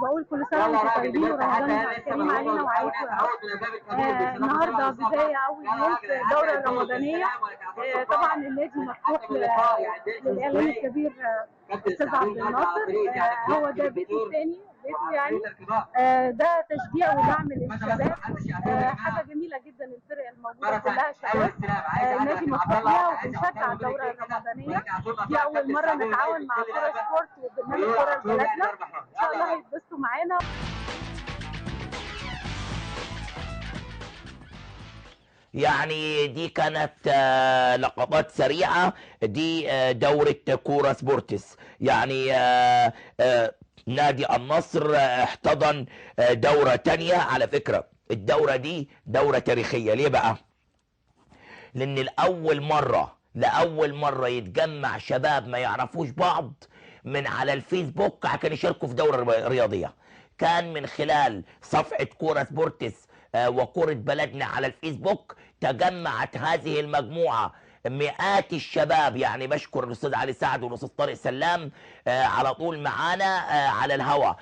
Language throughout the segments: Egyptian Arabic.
بقول كل سنة وانتم طيبين ورمضان كريم علينا وعليكم يا رب. النهارده بداية اول يوم في الدورة الرمضانية. طبعا النادي مفتوح للاعلام الكبير استاذ عبد الناصر، هو ده بيته الثاني، بيته يعني. ده تشجيع ودعم للشباب، حاجة جميلة جدا. الفرق الموجودة كلها شباب، النادي مفتوح ليها وبنشجع الدورة الرمضانية. دي اول مرة نتعاون مع كورة سبورت وبرنامج كورة لبلدنا، ان شاء الله هيتبسطوا معانا. يعني دي كانت لقطات سريعة، دي دورة كورة سبورتس. يعني نادي النصر احتضن دورة تانية. على فكرة الدورة دي دورة تاريخية. ليه بقى؟ لأن لأول مرة يتجمع شباب ما يعرفوش بعض من على الفيسبوك عشان يشاركوا في دورة رياضية. كان من خلال صفحة كورة سبورتس وكرة بلدنا على الفيسبوك تجمعت هذه المجموعة، مئات الشباب. يعني بشكر الأستاذ علي سعد والأستاذ طارق سلام على طول معانا على الهوا.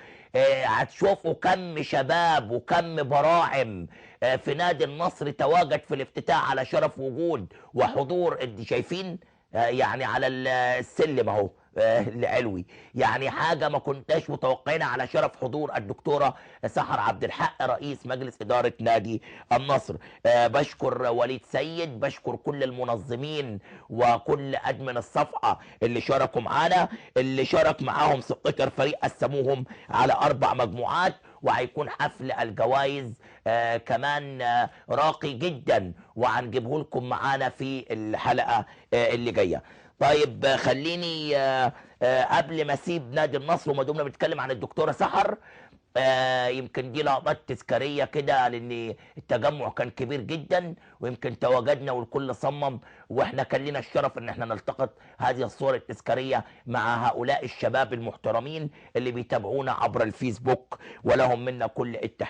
هتشوفوا كم شباب وكم براعم في نادي النصر تواجد في الافتتاح على شرف وجود وحضور. شايفين يعني على السلم اهو العلوي، يعني حاجة ما كنتش متوقعينها، على شرف حضور الدكتورة سحر عبد الحق رئيس مجلس ادارة نادي النصر. بشكر وليد سيد، بشكر كل المنظمين وكل ادمن الصفحة اللي شاركوا معانا، اللي شارك معاهم 16 فريق قسموهم على 4 مجموعات، وهيكون حفل الجوائز كمان راقي جدا، وهنجيبه لكم معانا في الحلقة اللي جاية. طيب خليني قبل ما اسيب نادي النصر وما دمنا بنتكلم عن الدكتورة سحر، يمكن دي لقطات تذكارية كده لان التجمع كان كبير جدا، ويمكن تواجدنا والكل صمم، واحنا كان لنا الشرف ان احنا نلتقط هذه الصور التذكارية مع هؤلاء الشباب المحترمين اللي بيتابعونا عبر الفيسبوك، ولهم منا كل التحية.